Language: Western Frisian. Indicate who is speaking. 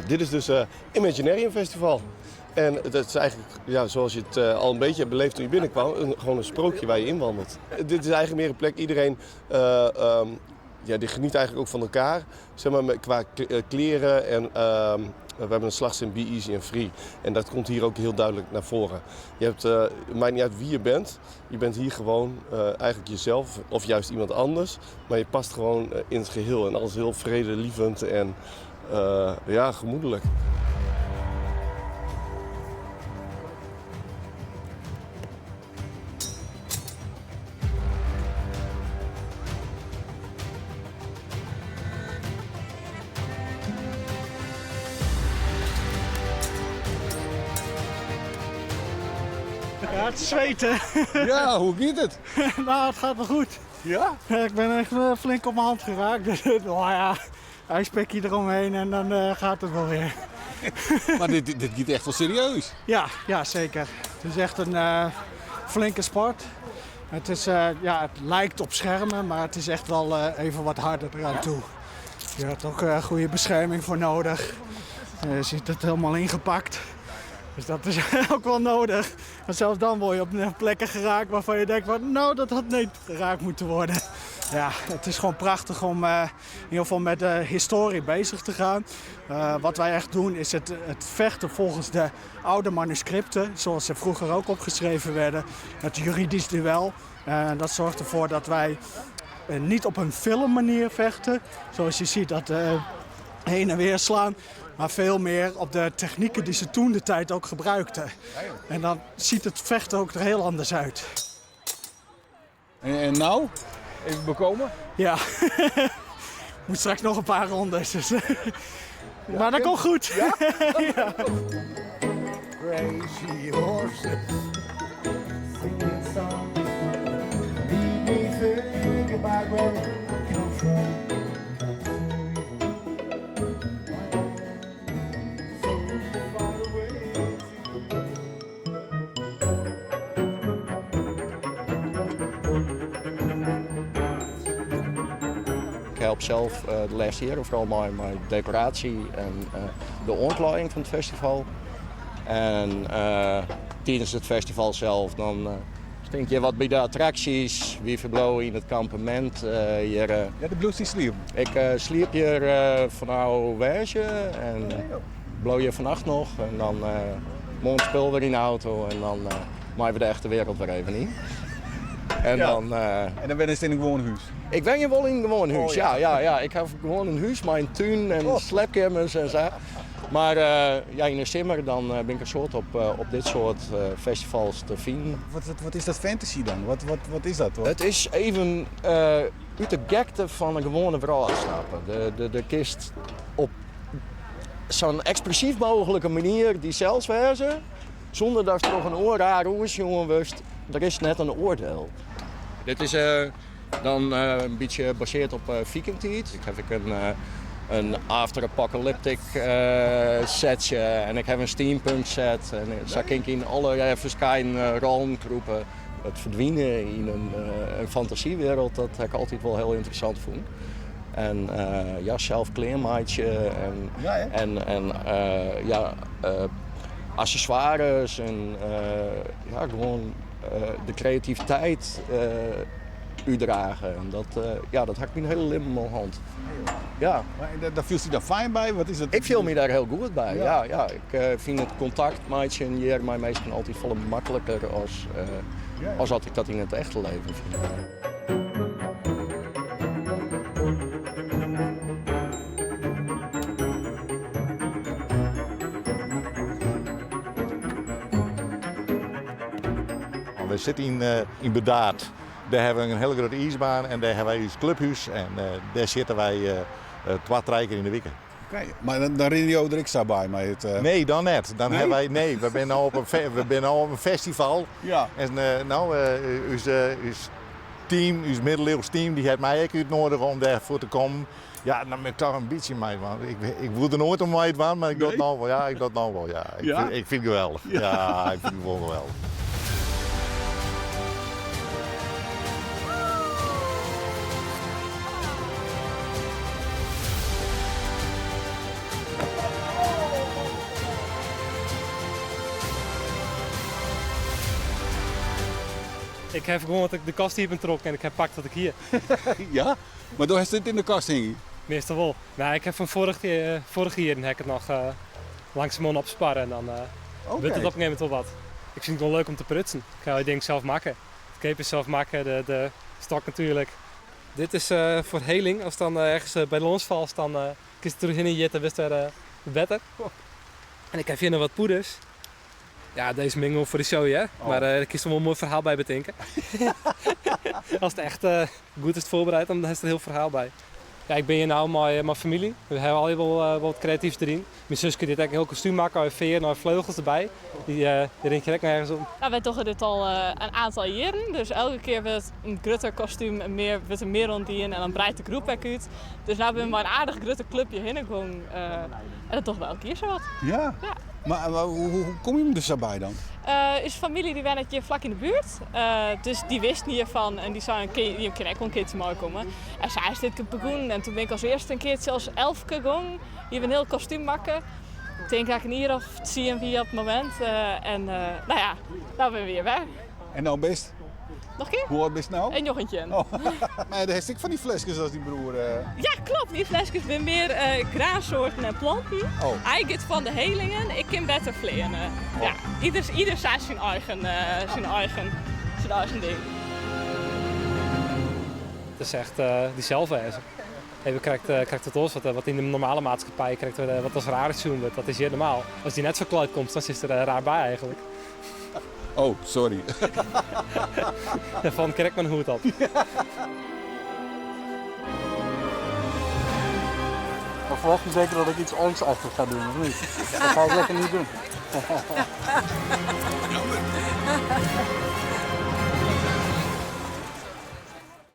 Speaker 1: Dit is dus Imaginarium Festival. En dat is eigenlijk, ja, zoals je het al een beetje hebt beleefd toen je binnenkwam, gewoon een sprookje waar je in wandelt. Dit is eigenlijk meer een plek, iedereen ja, die geniet eigenlijk ook van elkaar. Zeg maar, qua kleren en we hebben een slagzin Be Easy and Free. En dat komt hier ook heel duidelijk naar voren. Het maakt niet uit wie je bent. Je bent hier gewoon eigenlijk jezelf of juist iemand anders. Maar je past gewoon in het geheel. En alles heel vredelievend en ja, gemoedelijk.
Speaker 2: Ja, het is zweten.
Speaker 3: Ja, hoe gaat het?
Speaker 2: Nou, het gaat wel goed.
Speaker 3: Ja?
Speaker 2: Ik ben echt flink op mijn hand geraakt. Dus, nou ja, ijspekje eromheen en dan gaat het wel weer.
Speaker 3: Maar dit gaat echt wel serieus?
Speaker 2: Ja, ja, zeker. Het is echt een flinke sport. Het lijkt op schermen, maar het is echt wel even wat harder eraan toe. Je hebt ook goede bescherming voor nodig. Je ziet het helemaal ingepakt. Dus dat is ook wel nodig. Maar zelfs dan word je op plekken geraakt waarvan je denkt van, nou, dat had niet geraakt moeten worden. Ja, het is gewoon prachtig om in ieder geval met de historie bezig te gaan. Wat wij echt doen is het vechten volgens de oude manuscripten, zoals ze vroeger ook opgeschreven werden. Het juridisch duel. Dat zorgt ervoor dat wij niet op een filmmanier vechten, zoals je ziet dat heen en weer slaan. Maar veel meer op de technieken die ze toen de tijd ook gebruikten. En dan ziet het vechten ook er heel anders uit.
Speaker 3: En nou? Even bekomen?
Speaker 2: Ja. Moet straks nog een paar rondes. Dus. Maar dat komt goed.
Speaker 3: Ja?
Speaker 2: Ja.
Speaker 4: Crazy horses, singing songs, lead me think about where I come from.
Speaker 5: Ik help zelf de laatste jaren vooral met decoratie en de oankleding van het festival. En tijdens het festival zelf dan stink je wat bij de attracties, wie verblowen in het kampement. Hier
Speaker 3: Ja, de Blue Sea Sleep.
Speaker 5: Ik sliep hier van Weesje en blow je vannacht nog. En dan morgen spul weer in de auto en dan maaien we de echte wereld weer even in. En dan
Speaker 3: En dan ben je in een gewoon huis?
Speaker 5: Ik ben hier wel in een gewoon huis,
Speaker 3: Oh, ja.
Speaker 5: ja, ja, ja. Ik heb gewoon een huis, mijn tuin en slaapkamers en zo. Maar in de simmer dan ben ik een soort op dit soort festivals te vinden.
Speaker 3: Wat is dat fantasy dan? Wat is dat? Wat?
Speaker 5: Het is even uit de gekte van een gewone vrouw stappen. De kist op zo'n expressief mogelijke manier die zelfs wezen, zonder dat er nog een oor raar oersjongen wist. Er is net een oordeel. Dit is dan een beetje gebaseerd op Vikingtijd. Ik heb een after-apocalyptic setje en ik heb een steampunk set. En zo kan ik in allerlei verschillende rollen kroepen. Het verdwijnen in een fantasiewereld, dat heb ik altijd wel heel interessant vond. En zelf kleermaatje
Speaker 3: Ja, hè?
Speaker 5: en accessoires en gewoon de creativiteit uitdragen. En dat had ik mijn hele leven al hand. Ja.
Speaker 3: Maar daar viel je daar fijn bij? Wat is dat?
Speaker 5: Ik viel me daar heel goed bij, ja. Ja, Ik vind het contact met je hier mijn meesten altijd veel makkelijker als dat ik dat in het echte leven vind.
Speaker 6: We zitten in Burdaard. Daar hebben we een hele grote ijsbaan en daar hebben wij ons clubhuis en daar zitten wij 2 drie keer in de week.
Speaker 3: Oké, maar dan ren je ook er extra bij met het
Speaker 6: Nee, dan net. Dan
Speaker 3: Nee?
Speaker 6: hebben wij, nee, we zijn nou op een fe-, we zijn nou op een festival. En nou ons team, ons middeleeuws team, die heeft mij ook uitnodigd om daarvoor te komen. Ja, dan moat ik toch in bytsje meidwaan. Ik, ik woe der noait oan meidwaan, mar ik doch it no wol. Ja, ik doch it no wol. Ja. Ik,
Speaker 3: Ja?
Speaker 6: Fyn, ik fyn it geweldich. Ja, ik fyn it wol geweldich.
Speaker 7: Ik ha gewoan de kast iepentrokken en ik ha pakt wat ik hie.
Speaker 3: Ja? Mar do hast dit yn de kast hingjen?
Speaker 7: Meastal wol. Nee, ik ha fan foarich, foarich jier ha ik it noch langsumoan opsparre en dan wurdt it op in gegeven momint wol wat. Ik fyn it gewoan leuk om te prutsen. Ik ha al dy dingen sels makke. It cape is sels makke, de stok natuerlik. Dit is foar heling. Ast dan ergens by lâns falst, dan kinst der trochhinne jitte, wurdst wer better. En ik ha fierder wat poeders. Ja, dizze mingel foar de show, hear. Mar dêr kinst wol in moai ferhaal by betinke. Ast echt goed is foarbereid, dan hast der in hiel ferhaal by. Ja, ik bin hjir no mei mei famylje. We hawwe allegear wol wat kreatyfs deryn. Myn suske dy hat ek in hiel kostúm makke, mei fearren en fleugels derby. Dy dy rint hjir ek nergens om.
Speaker 8: Nou, wy dogge dit al in oantal jierren, dus elke kear wurdt in grutter kostúm en mear, wurdt der mear oan dien en dan breidt de groep ek út. Dus no binne we mei in aardich grutte klup hjirhinne gongen en dat dogge we elk jier sawat.
Speaker 3: Ja?
Speaker 8: Ja.
Speaker 3: Mar hoe komme jim der sa by dan?
Speaker 8: Us famylje dy wennet hjir flak yn de buert, dus dy wisten hjirfan en dy seinen, jim kinne ek wol in keartsje meikomme. En sa is dit begûn en toen bin ik as earste in keartsje as elfke gong. Hjir in hiel kostúm makke. Ik tink dat ik in jier of tsien wie op it momint. En no ja, no binne we hjir wer.
Speaker 3: En no bist?
Speaker 8: Noch in kear?
Speaker 3: Hoe âld bist no?
Speaker 8: En 19.
Speaker 3: Oh. Mar do hast ek fan dy fleskes as dyn broer?
Speaker 8: Ja, klopt. Dy fleskes binne mear graansoarten en planten.
Speaker 3: Oh.
Speaker 8: Hy giet fan de helingen, ik kin better fleane.
Speaker 3: Oh.
Speaker 8: Ja, ieder, ieder sa syn eigen, syn eigen, syn eigen ding.
Speaker 7: It is echt dysels wêze. Even krekt, krekt wat oars, wat yn de normale maatskippij krekt wat as raar sjoen wurdt. Dat is hjir normaal. Ast dy net ferklaaid komst, dan sitst der raar by eigentlik.
Speaker 3: Oh, sorry.
Speaker 7: Dêrfan krekt myn hoed op.
Speaker 4: Maar verwacht je zeker dat ik iets angstachtig ga doen, of niet? Dat ga ik lekker niet doen.
Speaker 3: Jammer.